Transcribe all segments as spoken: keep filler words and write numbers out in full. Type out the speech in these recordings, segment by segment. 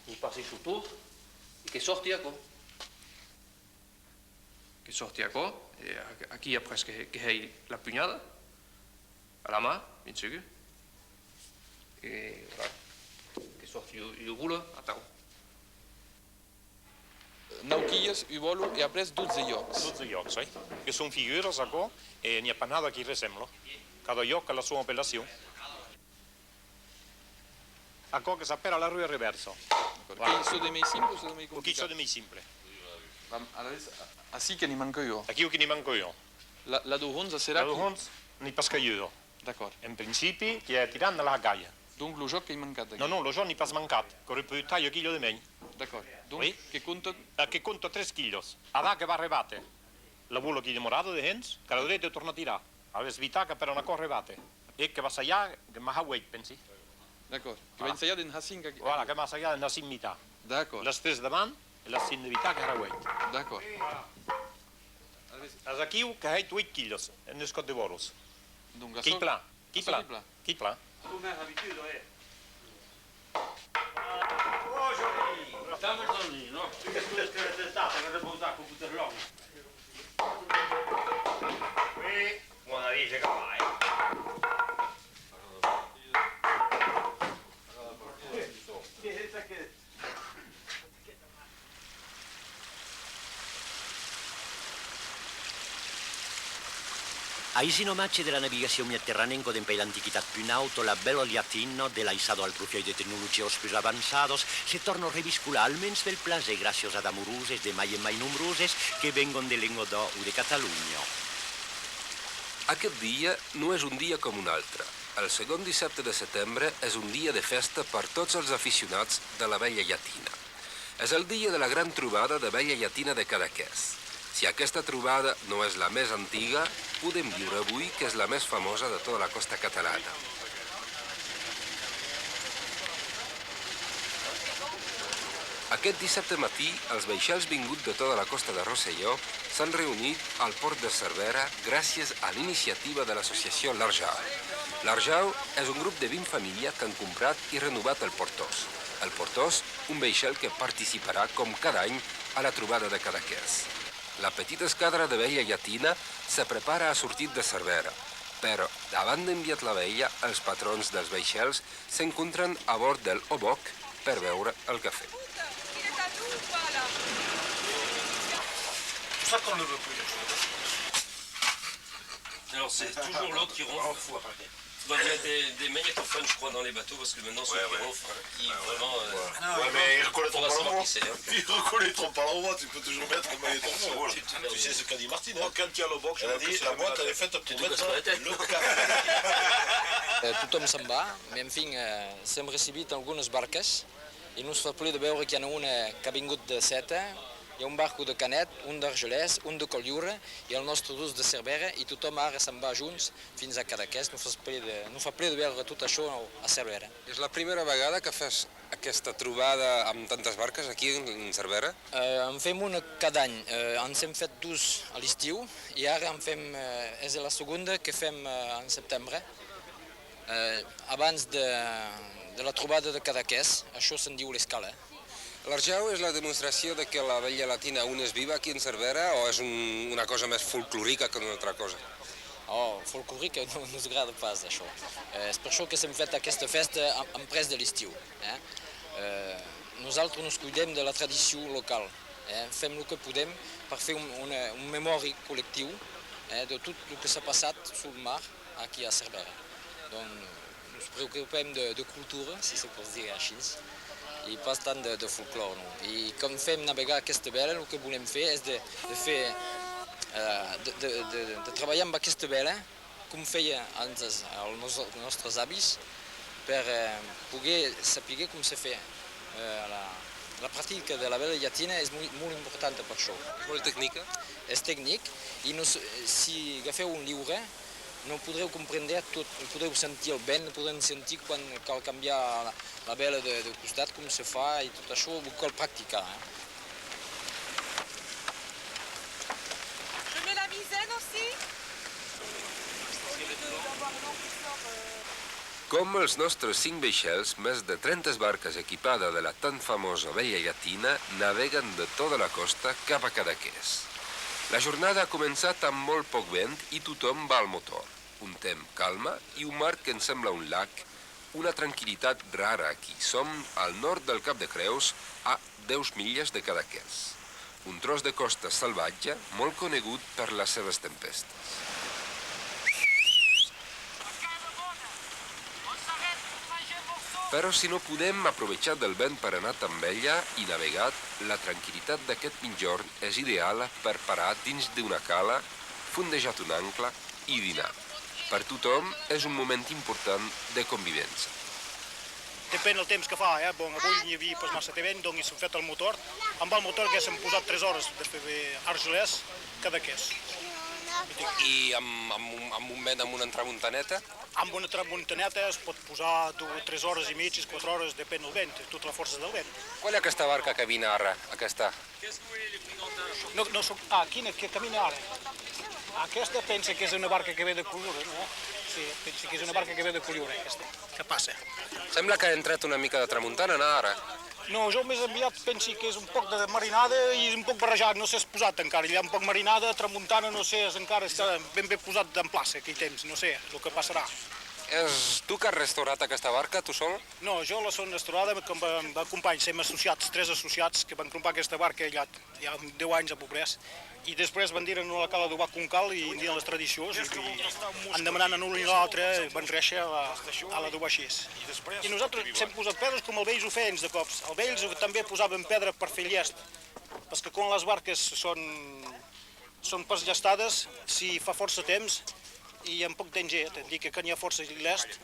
Lo passi sul torn e que sòrti aquò. Que sòrti aquò, e a-, aquí après que, que hèi la punhada, a la man, bien segur. E voilà, que sòrti ua, ua bola, atau. Nau quilhas, un bòlo e après dotze jòcs. Dotze jòcs, oui. Que son figuras, aquò, e n'i a pas nada qui ressembla. Cada jòc a la sua apelacion. Aquò que s'apèra la rua revèrsa. D'acòrd. Voilà. Qu'ei çò de mei simple o çò de mei complicat? Qu'ei çò de mei simple. Vam, alavetz, a-, ací que n'i manca ua. Aquiu que n'i manca ua. La, la deu hons, serà... La deu hons, n'i pas qu'a ua. D'acòrd. En principi, qu'i a tirant de la galha. Donc lo jòc qu'ei mancat aquí? Non, non, lo jòc n'i pas mancat. Qu'auré podut talhar quilha de mei. D'acòrd. Donc, oui, que compta? Ah, que compta tres quilhas. Ada que va rebàter la bola qui demorada de hens, qu'a lo dret de tornar tirar. Alavetz evitar que per un acòrd rebate. E que va sajar de n'har ueit, pensi. D'acòrd. Que va ensajar de n'har cinc aquí. Voilà, que va sajar de n'har cinc mitar. D'acòrd. Las tres davant e las cinc d'evitar que harà ueit. D'acòrd. As aquiu que hèit ueit quilhas en un còp de bòlos. Donc, açò... Qu'ei plan, qu'ei plan, qu'ei plan. Coma d'abituda, eh? Oh, Jordi! Estamos dormir, non? Tu qu'es que t'as repausat com putas longas. Oui, mon avis, je travaille. Aicí, en omatge de la navigacion mediterranenca dempuèi l'Antiquitat pus nauta, la Bèla Llatina, delaissada al profièit de tecnologias pus avançadas, se torna reviscolar almens pel plaser gràcias a d'amoroses de mai en mai nombroses que vengan de Lengadòc o de Catalonha. Aquest dia no és un dia com un altre. El segon dissabte de setembre és un dia de festa per tots els aficionats de la Bèla Llatina. És el dia de la gran trobada de Bèla Llatina de Cadaqués. Si aquesta trobada no és la més antiga, podem diure avui que és la més famosa de tota la costa catalana. Aquest dissabte matí, els vaixells vinguts de tota la costa de Rosselló s'han reunit al port de Cervera gràcies a l'iniciativa de l'associació L'Arjau. L'Arjau és un grup de vint famílies que han comprat i renovat el Portós. El Portós, un vaixell que participarà, com cada any, a la trobada de Cadaqués. La petita esquadra de Bèla Llatina se prepara a sortir de Cervera, però, davant d'enviar la vela, els patrons dels vaixells s'encontren a bord del Oboc per beure el cafè. Alors, c'est toujours l'autre qui ronfle. Enfoiré. Faudrait mettre des, des magnétophones, je crois, dans les bateaux, parce que maintenant, ceux qui ronflent, hein, qui vraiment, euh, faudra savoir qui c'est, hein. Ouais, mais ils reconnaîtront pas la voix. Ils reconnaîtront pas la voix, tu peux toujours mettre un magnétophone. Tu, tu sais ce qu'a dit Martine, hein ? Quand il y a le box, elle a dit, la boîte, elle est faite pour mettre le café. Eh, tothom se'n va, mais enfin, eh, sèm recebits a algunas barcas e nos fa plaser de veure qu'i en a una qu'a vingut de Seta, i a un barco de Canet, un d'Argelès, un de Colliure e el nòstre dus de Cervera, e tothom ara se'n va junts fins a Cadaqués. Nos fa plaser de, nos fa plaser de veure tot això a Cervera. És la primera vegada que fas aquesta trobada amb tantes barques aquí en, en Cervera? Eh, en fem una cada any. Eh, en s'èm fet dus a l'estiu e ara en fem, eh, és la segonda que fem, eh, en setembre, eh, abans de, de la trobada de Cadaqués. Això se'n diu l'escala. L'Arjau és la demostració de que la Bèla Llatina aún és viva aquí en Cervera o és un, una cosa més folclòrica que una altra cosa? Oh, folcloric, non, nos agrada pas, això. Eh, es per això que s'èm fet aquesta festa en, en pres de l'estiu, eh? Eh, nosaltres nos cuidem de la tradicion local, eh? Fèm lo que podem per fer un, una, un memòri collectiu, eh, de tot lo que s'a passat sul mar aquí a Cervera. Donc, nos preocupem de, de cultura, si se pòt dire així, e pas tant de, de folclòr, non? E quand fèm navegar aquesta vela, lo que volem fer es de, de fer, eh, de, de, de, de trabalhar amb aquesta vela, com feia antes els nos-, nòstres avis, per, eh, poguer sapiguer com se fèia. Eh, la, la practica de la vela llatina es molt, molt importanta per això. És molt tecnica? És tecnic, e nos, si agafèu un liure, non podreu comprendre tot, podreu sentir el vent, podrem sentir quan cal cambiar la, la vela de, de costat, com se fa, e tot això, o cal practicar, eh. Je mets la misaine aussi. Au lieu de, d'avoir l'eau qui sort, euh, Com els nostres cinc vaixells, més de trenta barques equipades de la tan famosa vela llatina naveguen de tota la costa cap a Cadaqués. La jornada ha començat amb molt poc vent i tothom va al motor. Un temps calme i un mar que ens sembla un lac, una tranquil·litat rara aquí. Som al nord del Cap de Creus, a deu milles de Cadaqués, un tros de costa salvatge molt conegut per les seves tempestes. Però si no podem aprovechar del vent per anar tan vella i navegar, la tranquil·litat d'aquest migjorn és ideal per parar dins d'una cala, fondejar un angle i dinar. Per tothom és un moment important de convivència. Depèn el temps que fa, eh? Bon, avui n'i havia pas massa de vent, donc s'han fet el motor. Amb el motor que s'han posat tres hores de fer Argelès, Cadaqués. I amb, amb, un, amb un vent, amb una tramuntaneta? Amb una tramuntaneta es pot posar dues, tres hores i mitges, quatre hores, depèn del vent, tota la força del vent. Qual és aquesta barca que vina ara, aquesta? No, no soc... Ah, quina que camina ara? Aquesta pensa que és una barca que ve de Collura, no? Sí, pensa que és una barca que ve de Collura, aquesta. Què passa? Sembla que ha entrat una mica de tramuntana, no, ara? No, jo més aviat pensi que és un poc de marinada i un poc barrejat, no s'ha posat encara. Hi ha un poc marinada, tramuntana, no sé, és encara està ben bé posat en plaça aquell temps, no sé el que passarà. És tu que has restaurat aquesta barca, tu sol? No, jo la son restaurada amb, amb, amb companys, som associats, tres associats que van comprar aquesta barca allà hi ha deu anys a peu près, i després van dir: «No, la cal adobar com cal», i dins les tradicions, i, i en demanant a l'un i l'altre, van réixer a, a l'adobar així. I nosaltres s'hem posat pedres com els vells ho feien de cops. Els vells també posaven pedra per fer llest, perquè quan les barques són, són pas llestades, si fa força temps, i en poc temps, eh, dic que quan hi ha força llest,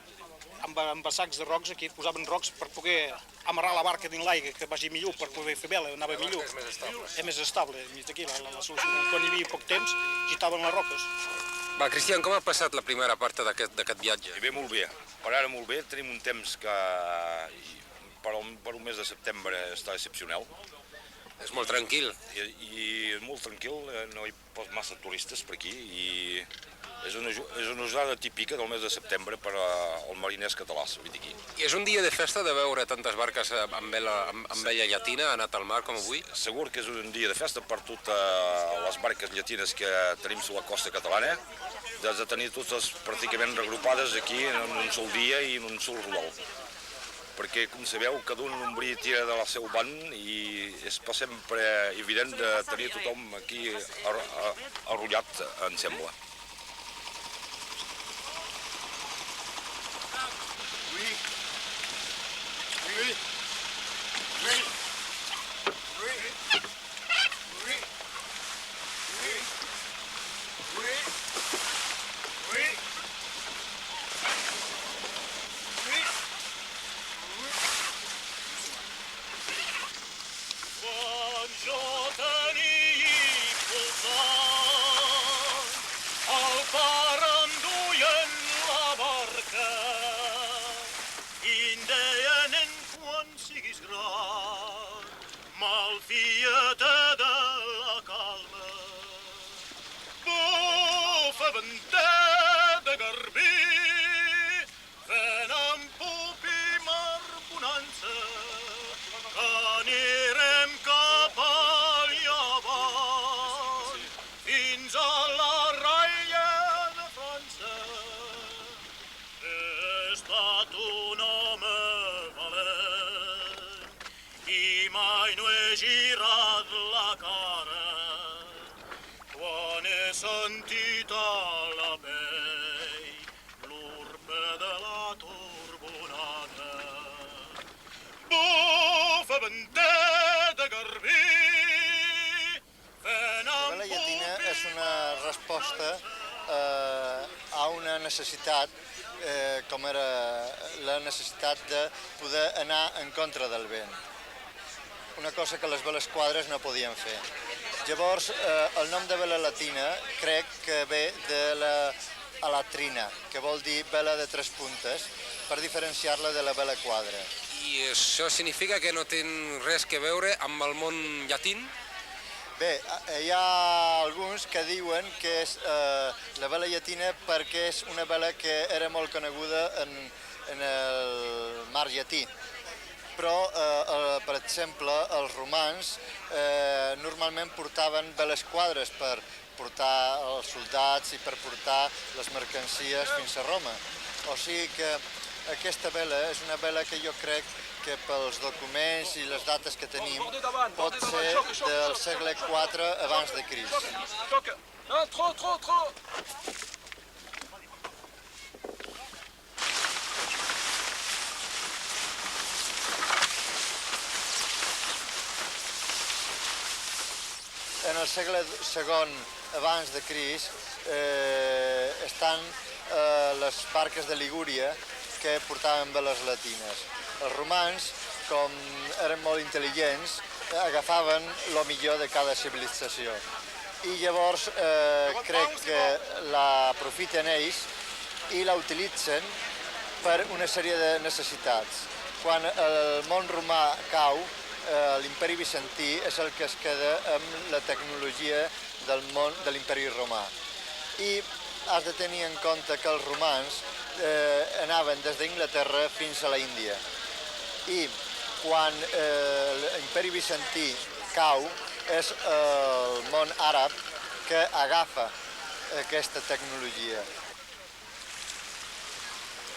amb, amb sacs de rocs aquí, posaven rocs per poder amarrar la barca dins l'aigua, que vagi millor, per poder fer vela, anava millor. És més estable. És més estable, mig d'aquí, la, la, la solució. Quan hi havia poc temps, gitaven les roques. Va, Cristian, com ha passat la primera part d'aquest, d'aquest viatge? I bé, molt bé. Per ara molt bé, tenim un temps que per un, per un mes de setembre està excepcional. És molt tranquil. I, i és molt tranquil, eh, no hi pas massa turistes per aquí, i és una jo-, és una jornada típica del mes de setembre per, eh, als mariners catalans, vull dir aquí. I és un dia de festa de veure tantes barques, eh, amb vela, amb, amb vela llatina anat al mar com avui? Segur que és un dia de festa per totes les barques llatines que tenim sobre la costa catalana, des de tenir totes pràcticament regrupades aquí en un sol dia i en un sol rodal. Perquè, com sabeu, cada un ombrí tira de la seu banda i és pas sempre evident de tenir tothom aquí ar-, a-, arrullat ensemble. Quan jo tenia dotze ans, el pare em duia en la barca i em deia: «Nen, quan siguis gran, malfia-te de la calma. Bufa ventet de garbí, vent amb popa i mar bonança, qu'anirem cap al Llevant, fins a la Ràbia de França. He estat un home valent i mai no he girat la cara quan he sentit a la pell l'orbe de la torbonada. Bufa ventet de garbí, vent amb popa i mar bonança.» La vela llatina és una resposta, eh, a una necessitat, eh, com era la necessitat de poder anar en contra del vent, una cosa que les veles quadres no podien fer. Llavors, eh, el nom de vela llatina crec que ve de la alatrina, que vol dir vela de tres puntes, per diferenciar-la de la vela quadra. I això significa que no té res que veure amb el món llatin? Bé, a-, hi ha alguns que diuen que és, eh, la vela llatina perquè és una vela que era molt coneguda en, en el mar Llatí. Però, eh, eh, per exemple, els romans, eh, normalment portaven veles quadres per portar els soldats i per portar les mercancies fins a Roma. O sigui que aquesta vela és una vela que jo crec que pels documents i les dates que tenim pot ser del segle quatre abans de Crist. Non, trop, trop, trop. En el segle segon abans de Crist, eh, estan, eh, les barques de Ligúria que portaven veles latines. Els romans, com eren molt intel·ligents, eh, agafaven lo millor de cada civilització. I llavors, eh, crec que l'aprofiten ells i la utilitzen per una sèrie de necessitats. Quan el món romà cau, eh, l'Imperi Bizantí és el que es queda amb la tecnologia del món de l'Imperi Romà. I has de tenir en compte que els romans, eh, anaven des d'Anglaterra fins a la Índia. I quan, eh, l'Imperi Bizantí cau, és el món àrab que agafa aquesta tecnologia.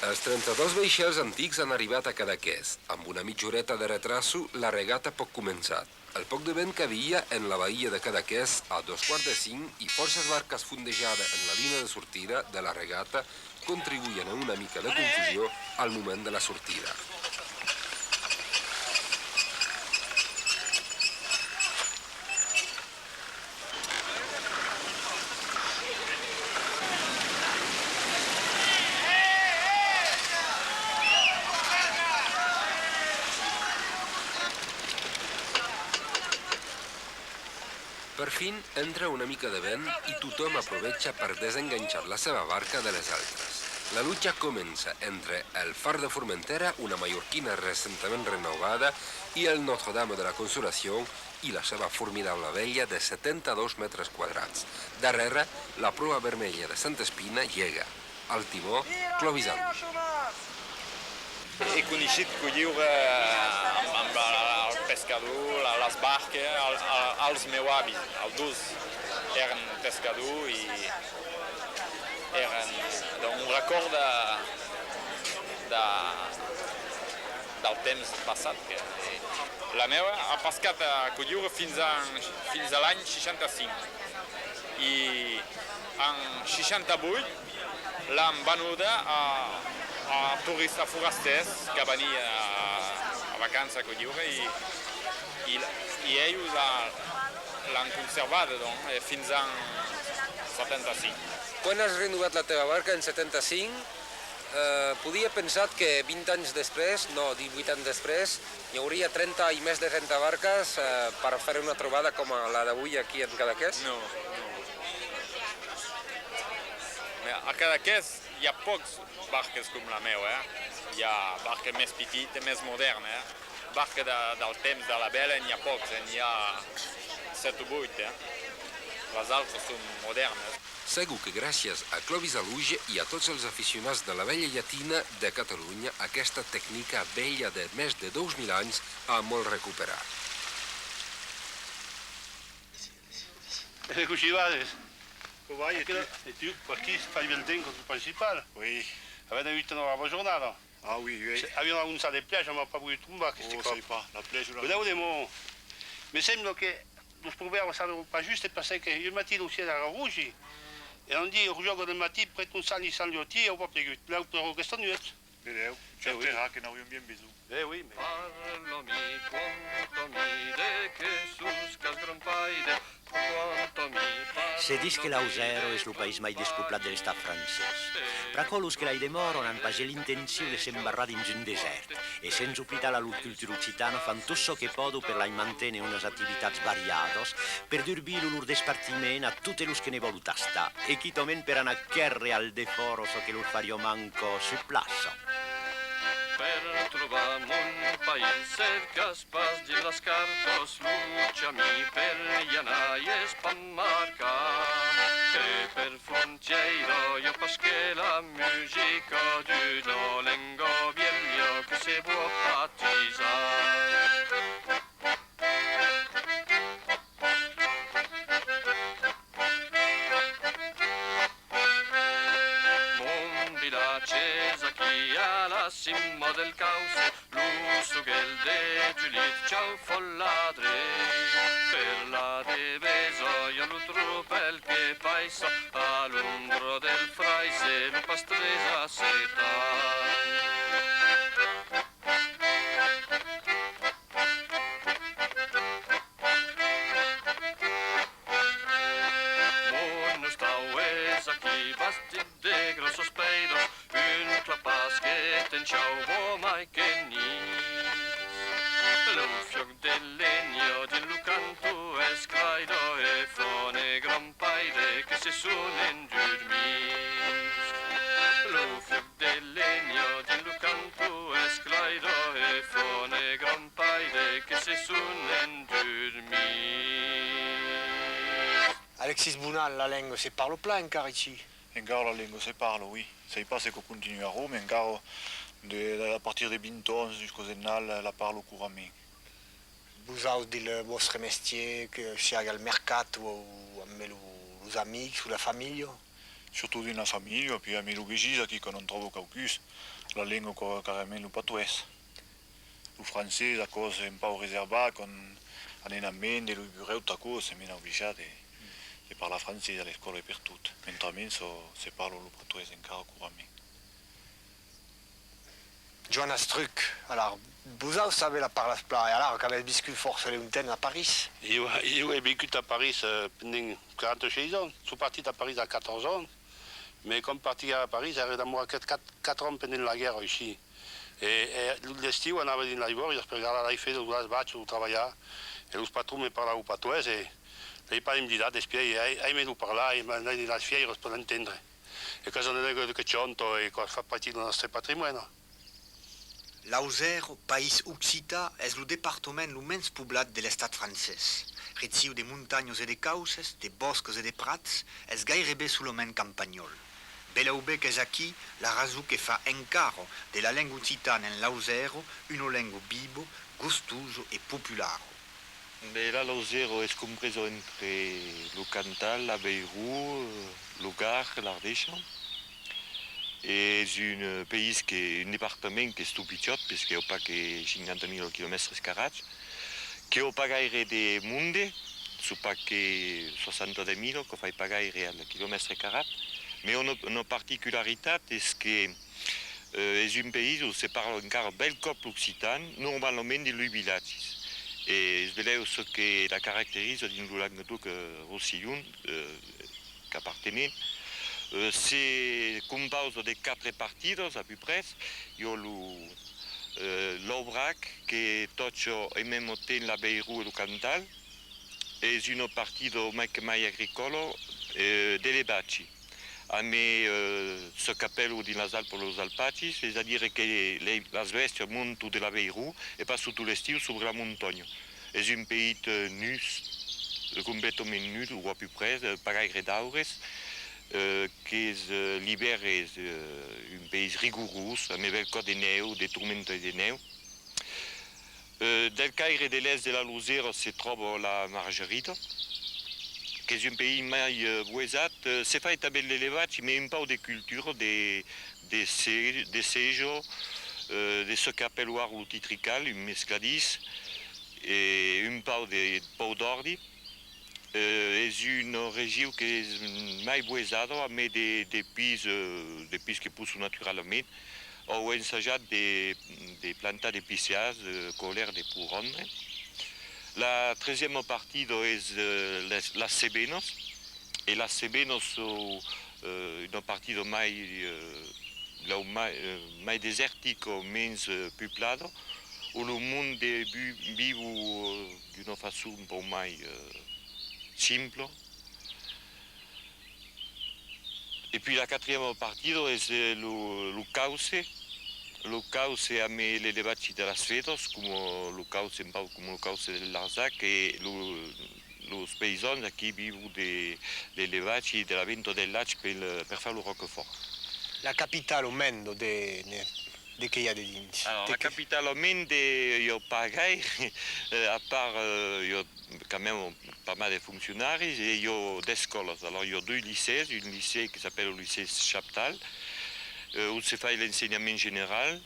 Els trenta-dos vaixells antics han arribat a Cadaqués. Amb una mitja horeta de retraso, la regata pot començar. El poc de vent que havia en la baia de Cadaqués a dos quarts de cinc i forces barques fondejades en la línia de sortida de la regata contribuïen a una mica de confusió al moment de la sortida. Per fin entra una mica de vent i tothom aprovecha per desenganxar la seva barca de les altres. La lucha comença entre el Far de Formentera, una mallorquina recentament renovada, i el Notre-Dame de la Consolación i la seva formidable vela de setanta-dos metres quadrats. Darrere, la proa vermella de Santa Espina llega. Al timó, Clovis Aluja. È coneishut Cotlliure amb, amb la, la, el pescador, la, les barques, el, el, els meus avis, els dos èran pescadors e èran, donc, un recòrd de, de, del temps passat. Que, la meua a pescat a Cotlliure fins a, fins a l'any seishanta-cinc. E en seishanta-vuit l'an venuda a, a toristas forastèrs que venián a, a vacanças a Cotlliure e, e, e ellos la, l'an conservada, donc, e fins en setanta-cinc. Quan has renovat la teva barca en setanta-cinc, eh, podia pensar que vint ans després, no, divuit ans després, n'i hauria trenta i més de trenta barques, eh, per fer una trobada com la d'avui aquí en Cadaqués? No, no. Mès a Cadaqués i a pòcs barques com la meua, eh? I a barques mès petites, mès modèrnas, eh? Barques de, del temps de la vela, n'i a pòcs, eh? N'i a sèt o vuit, eh? Les altres son modèrnas. Segur que gràcies a Clovis Aluja i a tots els aficionats de la vela llatina de Catalunya, aquesta tècnica vella de més de dos mil anys ha molt recuperat. E cossí vades? Coma vai, e tu? E tu, per aquí, fai bèl temps, còp principal. Oui. Avèm agut una brava jornada. Ah oui, oui. Se, aviam anonçat de pluèja, mas pas volgut tombar, aqueste còp. Oh, sai pas, la pluèja o la... Benlèu demòra. Me sembla que los provèrbes son pas justes, perque un matin lo cièl èra roge, e l'an dit, au jòc del matin, pren ton sac, li sang, li tira, o pas plegut. Lèu, però, aquesta nuèch. Benlèu, eh oui, certèra que n'auriam bien besonh. Eh oui, mais... Parla-mi, conta-mi de que sus qu'as gran paire. Se ditz que Lausèra es lo país mai despoblat de l'estat francés. Pr'aquò los que lai demòran an pas l'intencion de s'embarrar dins un desèrt, e sens oblidar la lor cultura occitana fan tot çò que pòdon per lai manténer unas activitats variadas, per durbir lo lor despartiment a totes los que ne vòlon tastar, e quitament per anar quèrre al defòra çò que lor fariá manca sus plaça. Per trobar mon Ai, cercas pas dins las cartas lo chamin per i anar, es pas marcat. E per frontièira i a pas que la musica d'una lenga vièlha que se vòl patisar. Mon vilatge es aquí a la cima del causse, lo soguèl de Julit chaufa l'adrech. Per la devesa i a lo tropèl que paissa a l'ombra del fraisse, lo pastres a seta. Mon ostau es aquí, bastit de gròssas pèiras, un clapàs que te'n chauva mai que nis. Lo fuòc de lenha dins lo canton esclaira e fa ne grand paire que se sonen durmits. Lo fuòc de lenha dins lo canton esclaira e fa ne grand paire que se sonen durmits. Alexis Bonal, la lenga se parla plan encara aicí? Encara la lenga se parla, oui. Sai pas se quò continuarà, mas encara de, a partir de vint ans jusqu'au setnal, la parla corrament. Vosauts, dins lo vòstre mestièr, que siague al mercat o, o amb lo, los amics o la familha? Surtot dins la familha, puèi amb los vesins aquí, quand òm tròba quauqu'us, la lenga, quò, carrament lo patoès. Lo francés, aquò's un pauc reservat, quand anem a Mende, lo burèu, aquò, se mena oblijat de, de parlar francés a l'escòla e pertot. Mentrament, çò, se parla lo patoès encara corrament. Joan Astruc, alara, vosauts tanben la parlatz plan, e alara qu'avètz viscut fòrça longtemps a París? Ieu, ieu ai viscut a París, eh, pendent quaranta-sièis ans. Soi partit a París a quatòrze ans, mas quand partiguèri a París, èri demorat quat-, quat-, quatre ans pendent la guèrra aicí. E, e l'estiu anava dins las bòrias per gardar las fedas o las vachas o trabalhar. E los patrons me parlavan patoès e l'ai pas emblidat despièi. Ai, aime lo parlar e m'anai dins las fièiras per l'entendre. E quò es una lenga que chanta e quò fa partit del nòstre patrimòni. Lausèra, país occitan, es lo departament lo mens poblat de l'estat francés. Reciu de montanhas e de causses, de bòsques e de prats, es gaireben solament campanhòl. Belèu ben qu'es aquí la rason que fa encara de la lenga occitana en Lausèra una lenga viva, gostosa e populara. Be, la Lausèra es compresa entre lo Cantal, l'Avairon, lo Gard, l'Ardecha. E es un, eh, país que, un departament qu'es tot pichòt, perque i a pas que cinquanta mila quilomètres carrats, que i a pas gaire de monde, son pas que soixante-dix mila, quò fai pas gaire al quilomètre carrat, mas una, una particularitat es que Eh, es un país ont se parla encara bèl còp l'occitan, normalament dins los vilatges. E es belèu çò que la caracteriza dins lo Lengadòc, eh, Rosselhon, eh, qu'apartenem. Eh, se compausa de quatre partidas, a pus près. I a lo, eh, l'Aubrac, que tòcha en mème temps l'Avairon e lo Cantal. Es una partida mai que mai agricòla, eh, d'elevatge. Amé, eh, çò qu'apèlan dins las Alpas los alpatges, es a dire que le, las bèstias montan de l'Avairon e passan tot l'estiu sobre la montanha. Es un país, eh, nus, eh, completament nus, o a pus près, eh, pas gaire d'aures, eh, qu'es, eh, l'ivèrn es, eh, un país rigorós, amé bèl còp de nèu, de tormentas de nèu. Eh, del caire de l'èst de la Lausèra se tròba la Margerida, qu'es un país mai, eh, boisat. Eh, se fai tanben l'elevatge, mas un pauc de cultura, de, de se-, de seja, eh, de çò qu'apèlan ara lo titrical, un mescladís, e un pauc de, pauc d'òrdi. Eh, es una region qu'es mai boisada, amé de, de pins, eh, de pins que possan naturalament. An ensajat de, de plantar de pissèrs, eh, quò a l'aire de pòt rendre. La tresièma partida es, eh, les, las Cevenas. E las Cevenas son, eh, una partida mai, eh, lèu mai, eh, mai desertica, mens, eh, publada, ont lo monde vi-, viu, eh, d'una façon un pauc mai, eh, simpla. E puèi la quatrièma partida es, eh, lo, lo Causse, Lo causse amb l'elevatge de las fedas, coma lo causse un pauc coma lo causse del Larzac, e lo, los païsans aquí vivon de l'elevatge e de la venta del lach per, per far lo roquefòrt. La capitala, Mende, de, de, de qué i a dedins? Alors, la capitala, Mende, i a pas gaire, eh, a part, eh, i a quand même pas mal de foncionaris e i a d'escòlas. Alors, i a dos licèus, un licèu que s'apèla lo licèu Chaptal, eh, ont se fai l'ensenhament general,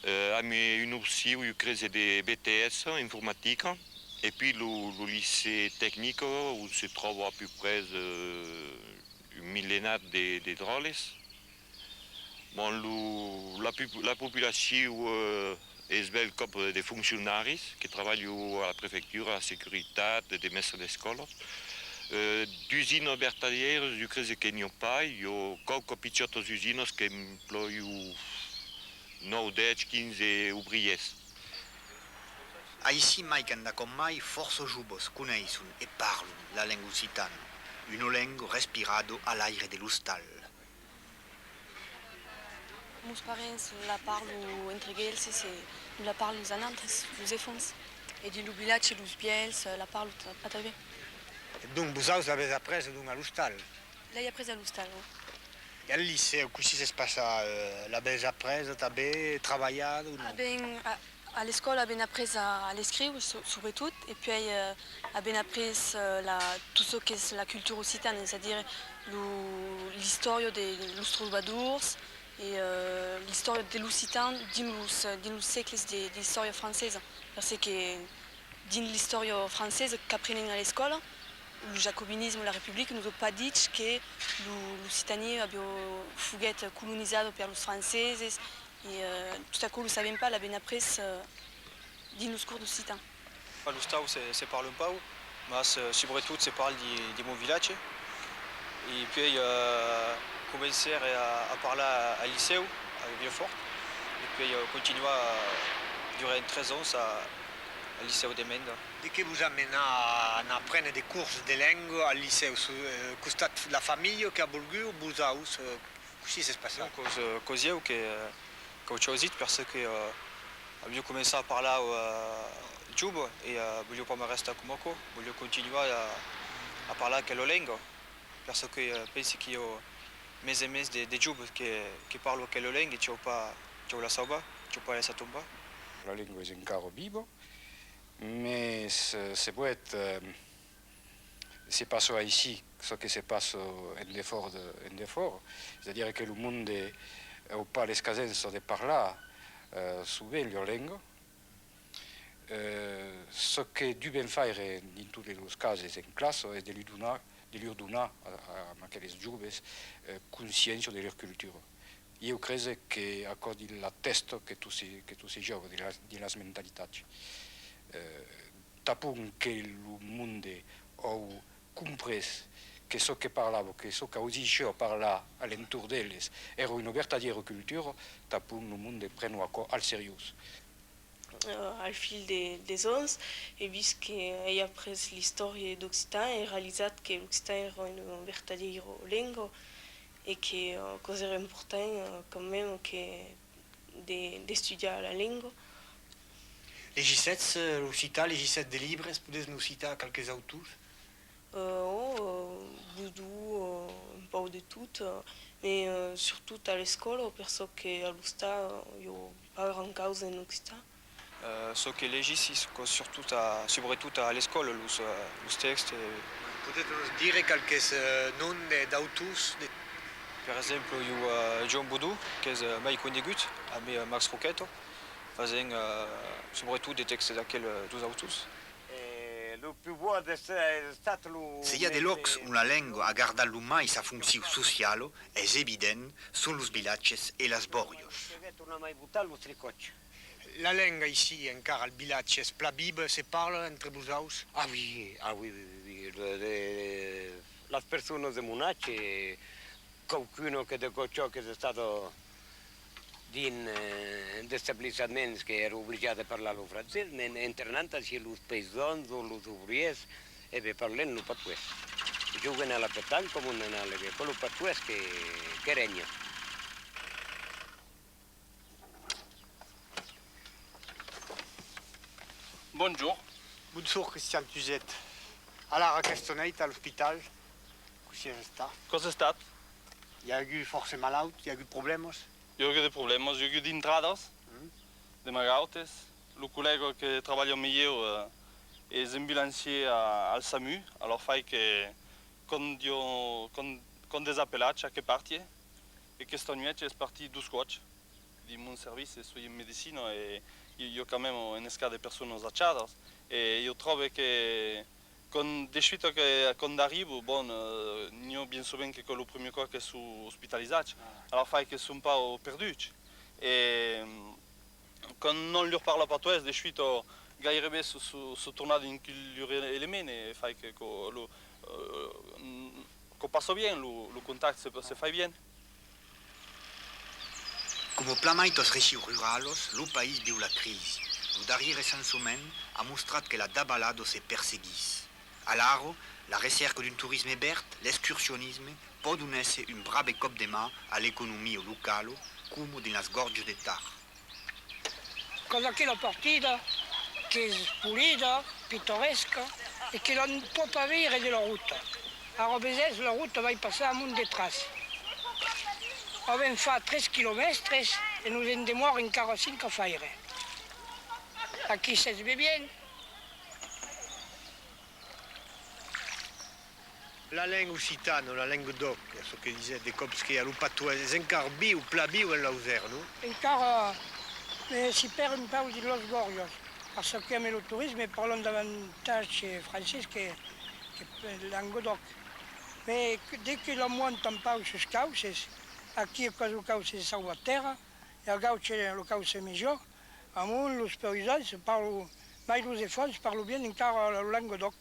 eh, amb una opcion, ieu crese, de B T S, informatica, e puèi lo, lo licèu tecnic, ont se tròba a peu près, eh, un milenat de, de dròlles. Bon, lo, la pu-, la populacion, eh, es bèlcòp de foncionaris que trabalhan a la prefectura, a la securitat, de mèstres d'escòla. Eh, d'usinas vertadièras, ieu crese que n'i a pas, i a quauquas pichòtas usinas qu'emplòian nòu, dètz, quinze obrièrs. Aicí, mai qu'endacòm mai, fòrça joves coneisson e parlon la lenga occitana, una lenga respirada a l'aire de l'ostal. Mos parents la parlon entre elses e nos la parlon a nautres, los enfants, e dins lo vilatge los vièlhs la parlon ta-, atanben. E donc, vosaus l'avètz apresa, donc, a l'ostal? L'ai apresa a l'ostal, oui. E al licèu, cossí s'es passat, eh, l'avètz apresa tanben, trabalhada o non? Ah ben, a, a l'escòla avèm aprés a, a l'escriure, so-, subretot, e puèi, eh, avèm aprés, eh, la, tot çò qu'es la cultura occitana, es a dire lo, l'istòria de los trobadors e, eh, l'istòria de l'occitan dins los, dins los sègles de, de l'istòria francesa, perque dins l'istòria francesa qu'aprenem a l'escòla, lo jacobinisme, la Republica, nos a pas dich que lo, l'Occitània aviá, foguèt colonizada per los franceses, e, eh, tot aquò lo sabèm pas, l'avèm aprés, eh, dins los cors d'occitan. A l'ostau se, se parla un pauc, mas, eh, subretot se parla di, di mon vilatge. E puèi, eh, comencère a, a parlar al licèu, a Vilafòrt, e puèi, eh, continuar durant tres ans a, al licèu de Mende. De qué vos a menat a anar prene de cors de lenga al licèu? Sus, eh, costat la familha qu'a volgut, vosaus, eh, cossí s'es passat? Donc, cause, eh, cause ieu que, eh, qu'au chausit, perque, eh, aviu començat a parlar, eh, jove e, eh, voliu pas m'arrestar coma aquò, voliu continuar a, a parlar aquela lenga, perque, eh, pensi qu'i a mens e mens de, de joves que, que parlan aquela lenga e chau pas, chau la sauvar, chau pas laissar tombar. La lenga es encara viva, mès, eh, se vòt, eh, se passa aicí çò que se passa en defòra de, en defòra, es a dire que lo monde a pas l'escasença de parlar, eh, sovent lor lenga. Eh, çò que dubem faire dins totes los cases en classa es de li donar, de lor donar a, a, a aqueles joves, eh, consciéncia de lor cultura. Ieu crese que aquò dins la tèsta que tot se, que tot se jòga dins las, dins las mentalitats. Eh, tapon que lo monde an comprés que çò que parlava, que çò qu'ausissiá parlar a l'entorn d'eles èra una vertadièra cultura, tapon lo monde prenon aquò al seriós. Eh, al fil de, dels ans, ai vist que ai aprés l'istòria d'occitan e realizat que l'occitan èra una vertadièra lenga e que, eh, aquò's èra important, eh, quand même que de, d'estudiar la lenga. Legissètz, eh, l'occitan, legissètz de libres, podètz nos citar qualques autors? Eh, ò, eh, Bodon, eh, un pauc de tot, eh, mès, eh, surtot a l'escòla, per çò que a l'ostal, eh, i a pas grand causa en occitan. Eh, çò que legissi, çò que, surtot a, subretot a l'escòla, los, eh, los tèxtes. Podètz nos dire qualques, eh, noms de, d'autors de... Per exemple, i a, eh, Joan Bodon, qu'es, eh, mai conegut, amé, eh, Max Roqueta, fasèm, eh, subretot de tèxtes d'aquel, eh, dos autors. E lo pus bòt es, es estat lo... Se i a de lòcs ont la lenga a gardat lo mai sa foncion sociala, es evident, son los vilatges e las bòrias. Tornar mai botar los tricòts. La lenga aicí, encara al vilatge, es plan viva, se parla entre vosaus? Ah oui, ah oui, oui, oui, oui. Le, le, las personas de mon atge, quauqu'una que de còps es estada dins, eh, d'establissaments que èra oblijada de parlar lo francés, mès en tornant aicí los païsans o los obrièrs, e ben, parlèm lo patoès. Joguen a la petanca, coma un anàleg, aquò lo patoès que, que règna. Bonjorn. Bonjorn, Cristian Tuset. Alara, aquesta nueit a l'ospital, cossí as estat? Qu'as estat? I a agut fòrça malauts, i a agut problèmas? I a agut de problèmas, i a agut d'intradas, mm, de malautes. Lo collèga que trabalha amb ieu, eh, es ambulancier a, al SAMU, alòr fai que quand i a, quand, quand es apelat, chaque partie, e aquesta nuèch es partit dos còps. Dins mon servici, soi en medecina e i, i a quand même un escàs de personas achadas. E ieu tròbe que, quand, de suita que, quand arribo, bon, eh, n'i a bien sovent que, que lo primièr còp que son ospitalizats, alòr fai que son pauc perduts. E, quand non lor parla patoès, de suita, gaireben son, son, son tornats dins lor e-, element e fai que, que lo, eh, n-, que passa bien, lo, lo contacte se, se fai bien. Coma plan maitas regions ruralas, lo país viu la crisi. Lo darrièr recensament a mostrat que la davalada se perseguís. Alara, la recèrca d'un torisme verd, l'excursionisme, pòdon èsser un brave còp de man a l'economia locala, coma dins las gòrjas de Tarn. Qu'as aquela partida qu'es polida, pitoresca, e que l'an pòt pas veire de la rota. Ara vesètz, la rota vai passar amont de tras. Avèm fach tres quilomèstres e nos en demòra encara cinc a faire. Aquí s'es ben bien. La lenga occitana, la lenga d'òc, es çò que disèt de còps que a lo patoès es encara viu, plan viu en Lausèra, non? Encara, eh, s'i pèrd un pauc dins las gòrjas, parce que amb lo torisme parlan davantatge francés que, que lengadòc. Mès que, dès que la monta un pauc sus Cauces, aquí quò es lo Cauces de Sauvatèrra, e a gauche lo Cauces Mejor, amont los païsans parlan mai, los enfants parlan bien encara lo lengadòc.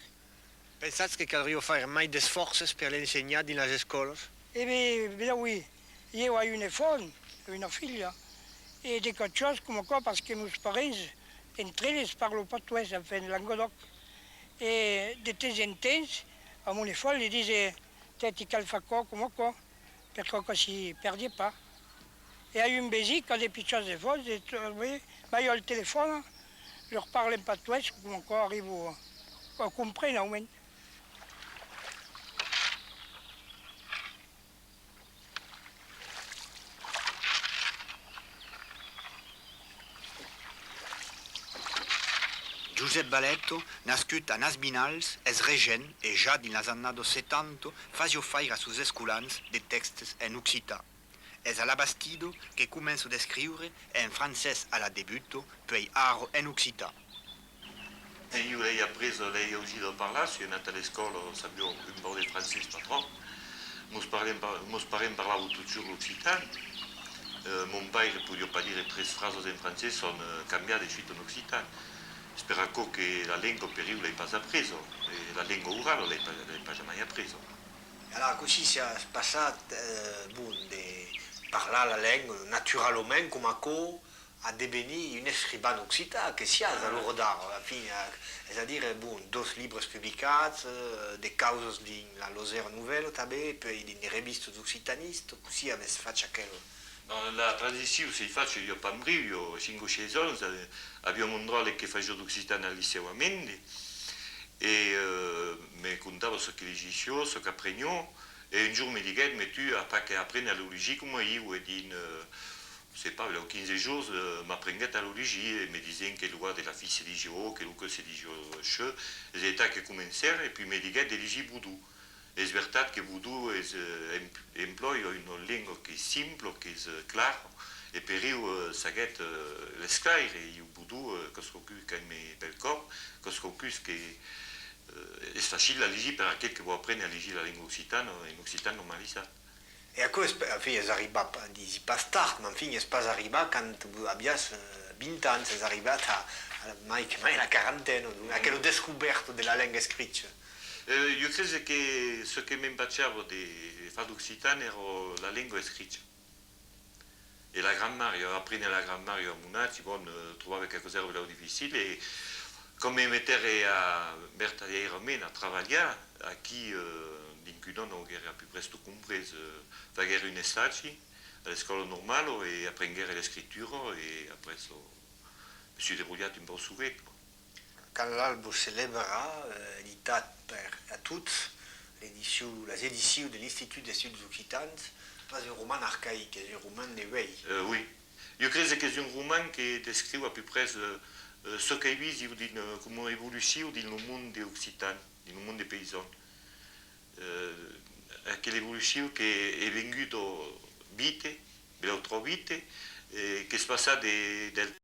Pensatz que caldriá faire mai d'esfòrces per l'ensenhar dins las escòlas? E ben, ben oui, ieu ai un enfant, una filha, e de quauques jorns coma aquò, parce que mos parents, entre eles, parlan patoès, enfin, lengadòc. E de temps en temps, a mon enfant li dise: tè, ti cal far aquò coma aquò, per quò que s'i pèrdi pas. E ai un vesin qu'a de pichons enfants, e tanben, mai al telefòne, lor parle en patoès, coma aquò arribo a comprene, au mens. Josèp Valeta, nascut a Nasbinals, es regent e ja dins las annadas setanta fasiá faire a sos escolans de tèxtes en occitan. Es a La Bastida que comença d'escriure en francés a la debuta, puèi ara en occitan. E ieu l'ai apresa, l'ai ausida parlar, soi anat a l'escòla, sabiá un pauc de francés, pas tròp. Mos parents par-, mos parents parlavan totjorn l'occitan. Eh, mon paire podiá pas dire tres frasas en francés sans, eh, cambiar de suita en occitan. Es per aquò que la lenga, per ieu, l'ai pas apresa, e la lenga orala, l'ai pas, l'ai pas jamai apresa. Alara, cossí siás passat, eh, bon, de parlar la lenga naturalament coma aquò, a devenir un escrivan occitan, que siás a l'ora d'ara, enfin, eh, es a dire, bon, dos libres publicats, eh, de causas dins la Losera Novèla tanben, puèi dins de revistas occitanistas, cossí avètz fach aquel? Bon, la transicion s'ei facha, i a pas un briu, i a cinc o sièis ans, eh, aviá mon dròlle que fasiá d'occitan al licèu a Mende, e, eh, me contava çò que legissiá, çò qu'apreniá, e un jorn me diguèt: mès tu, as pas qu'aprene a lo legir coma ieu, e dins, eh, sai pas, benlèu quinze jorns, eh, m'aprenguèt a lo legir, e me disent que lo A de la fin se legió, que lo Q se legió Ch, es aital que comencère, e puèi me diguèt de legir Bodon. Es vertat que Bodon es, eh, em-, emplòia una lenga qu'es simpla, qu'es, eh, clara, e per ieu, eh, s'aguèt, eh, l'esclaire, e ieu Bodon, eh, qu'es quauqu'us qu'aime pel còr, qu'es quauqu'us que, eh, es facil a legir per aquel que vòl aprene a legir la lenga occitana en occitan normalizat. E aquò es, enfin, es arribat, disi pas tard, mas enfin, es pas arribat quand vos aviatz, eh, vint ans, es arribat a, a mai que mai la quarantena, donc, aquela descobèrta de la lenga escricha. Eh, ieu crese que çò que m'empachava de far d'occitan èra la lenga escricha. E la grammaria, aprene la grammaria a mon atge, bon, eh, trobave quauquecòs èra benlèu dificil, e quand me metère a, vertadièrament a trabalhar, aquí, eh, dinc un an aguère a pus près tot comprés, eh, faguère un estagi a l'escòla normala e aprenguère l'escritura e après, eh, me soi debrolhat un pauc solet, quoi. Quand l'alba se levarà, eh, editat per Atots, l'edicion, las edicions de l'Institut d'Estudis Occitans, pas un roman arcaic, es un roman de uèi. Eh, oui. Jo crese qu'es un roman que descriu a peu près, eh, eh, çò qu'ai vist jo dins, eh, coma evolucion dins lo monde occitan, dins lo monde paisan. Eh, aquela evolucion que es venguda vite, bèl'autra vite, eh, qu'es passat de, del